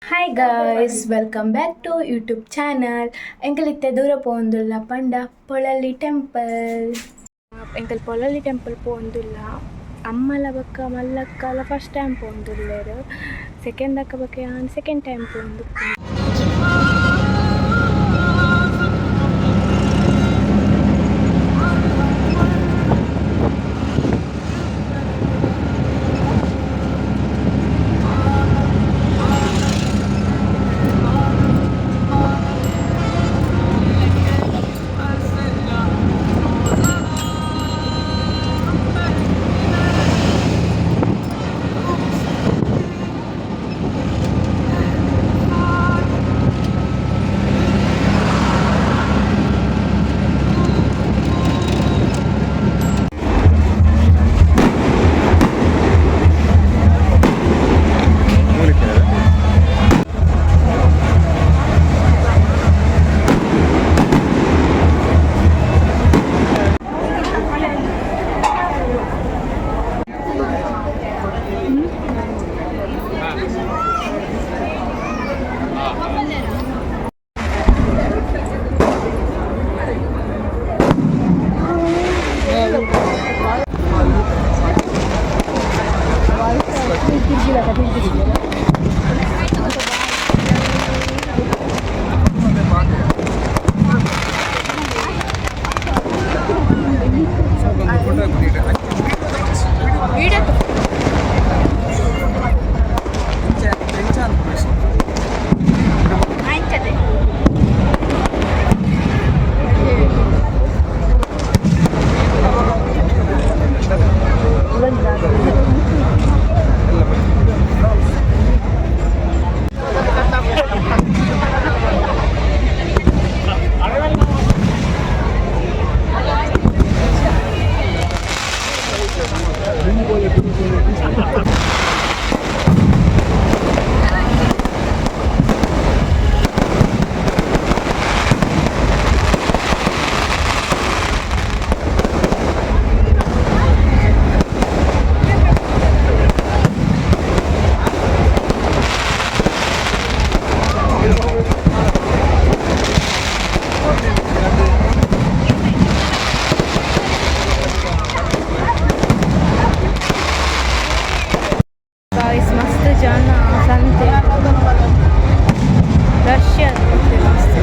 Hi guys, welcome back to YouTube channel. ಎಂಕಲ್ ದೂರ ಪೋಂದುಲ್ಲ ಪಂಡ Polali temple. ಎಂಕಲ್ Polali temple ಪೋಂದುಲ್ಲ. ಅಮ್ಮಲ ಬೊಕ್ಕ ಮಲ್ಲಕ್ಕಲ ಫಸ್ಟ್ ಟೈಮ್ ಪೋಂದುಲ್ಲೆರ್. ಸೆಕೆಂಡ್ ಅಕ್ಕ ಬೊಕ್ಕ ಯಾನ್ ಸೆಕೆಂಡ್ ಟೈಮ್ ಪೋಂದು. ಗಾಯ್ಸ್, ಮಸ್ತ್ ಜನ ಸಂತೆ, ರಶ್ ಮಸ್ತ್.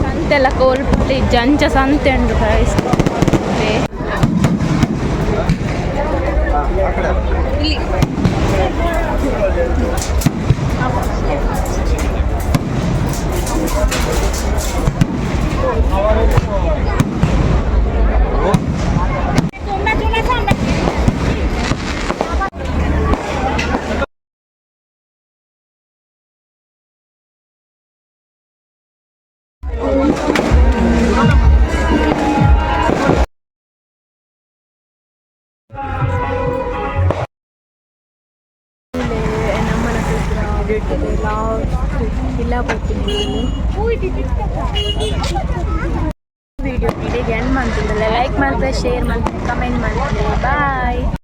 ಸಂತೆಲ್ಲ ಕೋಲ್ಪುಲಿ ಜಂಚ ಸಂತೆ ಉಂಡು ಗೈಸ್. ಇಲ್ಲಿ ಲಾಸ್ಟ್ ಇಲ್ಲ. ಬರ್ತೀನಿ. ವಿಡಿಯೋ ಇಡೆಗೆ ಎಂಡ್ ಮಲ್ತೊಂದುಲ್ಲೆ. ಲೈಕ್ ಮಲ್ಪೆ, ಶೇರ್ ಮಲ್ಪೆ, ಕಮೆಂಟ್ ಮಲ್ಪೆ. ಬಾಯ್.